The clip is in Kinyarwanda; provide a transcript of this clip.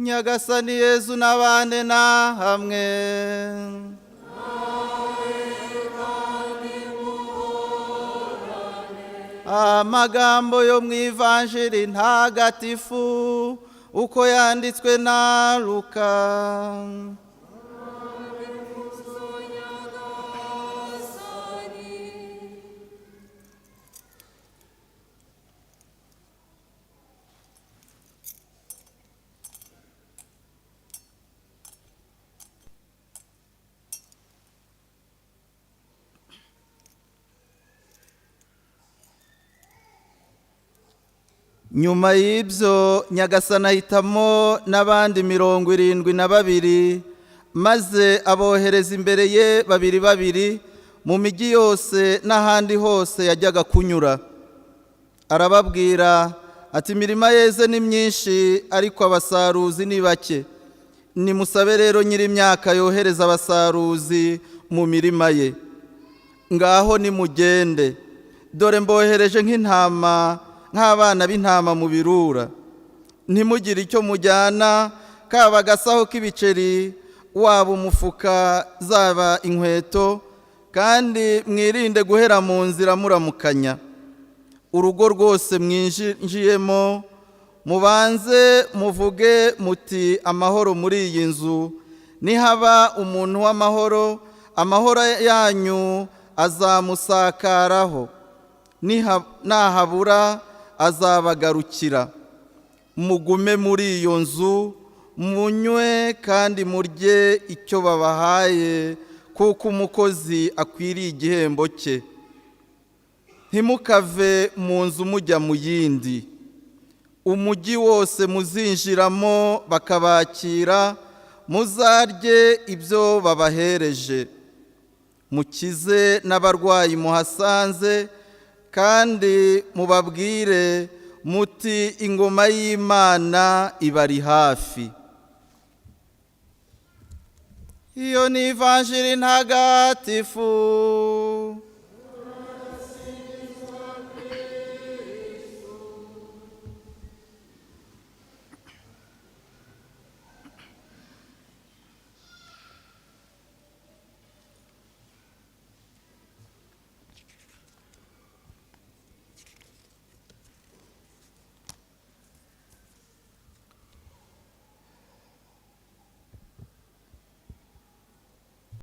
Nyagasani Yezu n'abane na hamwe. Amagambo yo mu Ivanjiri ntagatifu uko yanditswe na Luka. Nyuma y'ibyo Nyagasani ahitamo n'abandi 72, maze abohereza imbere ye babiri babiri mu mijyi yose n'ahandi hose yajyaga kunyura. Arababwira ati: imirima yeze ni myinshi, ariko abasaruzi ni bake. Nimusabe rero nyir'imyaka yohereza abasaruzi mu mirima ye. Ngaho nimugende, dore mbohereje nk'intama, nk'abana b'intama mu birura. Ntimugire icyo mujyana, kaba agasaho k'ibiceri, waba umufuka, zaba inkweto, kandi mwirinde guhera mu nzira muramukanya. Urugo rwose mwinjiyemo mubanze muvuge muti: amahoro muri iyi nzu. Nihaba umuntu w'amahoro, amahoro yanyu azamusakaraho, nahabura azabagarukira. Mugume muri iyo nzu, munywe kandi murye icyo babahaye, kuko umukozi akwiriye igihembo cye. Ntimukave mu nzu mujya mu yindi. Umujyi wose muzinjiramo bakabakira, muzarye ibyo babahereje. Mukize n'abarwayi muhasanze, kandi mubabwire muti: ingoma y'Imana ibari hafi. Iyo ni Ivanjiri ntagatifu.